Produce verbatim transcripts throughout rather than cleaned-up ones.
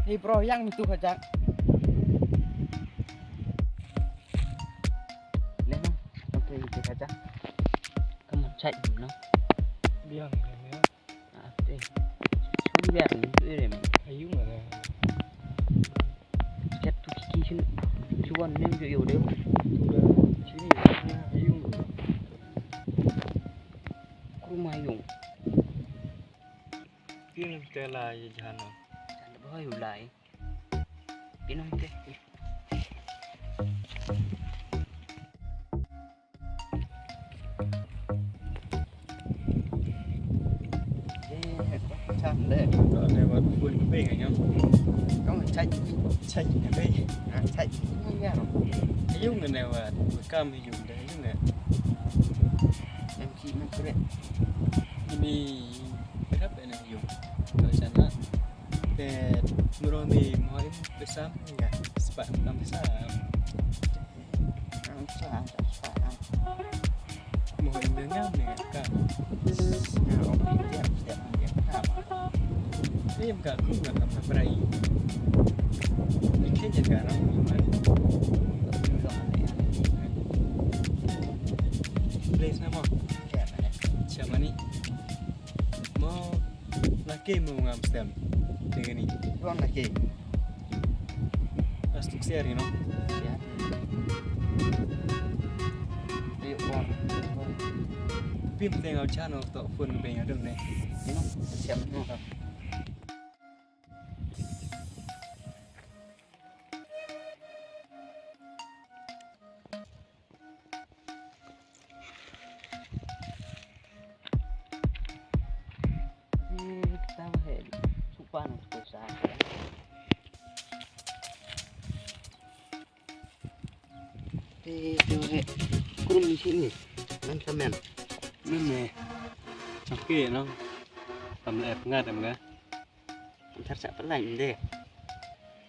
Hey bro, yang tu kajak. Leh no, okay, tu kajak. Kamu chat no. Biang kan ya. Ah, eh. Sun biar ni tu rem. Ayung lah. Chat tu kiki sun. Chuan nem jo yo deh. Tu dah. Sini ayung. Kurma ayung. Tin te la ye jano. Tan ba yu lai. Pinong te. Cham de. Ko ne wat phone be ngam. Ko chai chai ne be. Ah, chai ne ya. Ayung ne wat kam ayung de ayung ne. Em ki ma kre. Ini berapa ne ayung? Ko sana. Te muro mi mo im besam ya. Sepak tam besam. Mo im de ngam ne ka. Im ka ku na kam na prai. Ni ke je ka ram ni man. Place na mo. Siapa ni? Mo. Laki mo ngam stem. Tengah ni. Tuan laki. Astuk siar, you know. Ya. Ayo, on. Pim tengah channel tok phone beng adem ne. You know, siap no. Te te he. Kurum di sini. Nan samen. Nan ne. Chak ke no. Tam le ep ngat em ga. Ntar sa pelain de.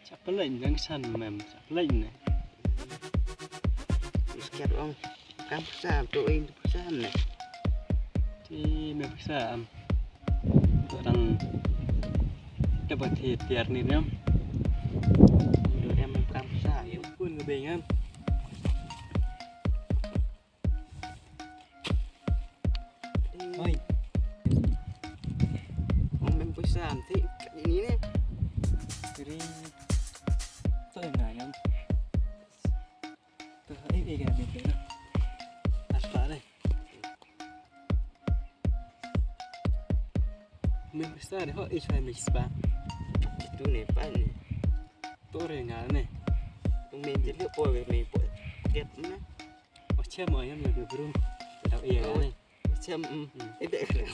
Sa pelain jang san mem sa pelain ne. Sket ong kam sa to ing to sa ne. Ti me sa am. To dang te ba ti tiar ni ne. To em kam sa yo. Pun ke beng am. Oi. Ong mem pisa am ti ini ne. Kiri. To yang ngam. To eh eh kan ni. Aspa ne. Mem pisa de ho eh sai mem spa. Itu ne pa ne. To re ngal ne. Ong mem jeli po mem po. Get ne. Oche mo yam na bru. Tau iya ne. Chem, mm, mm. Ede kena.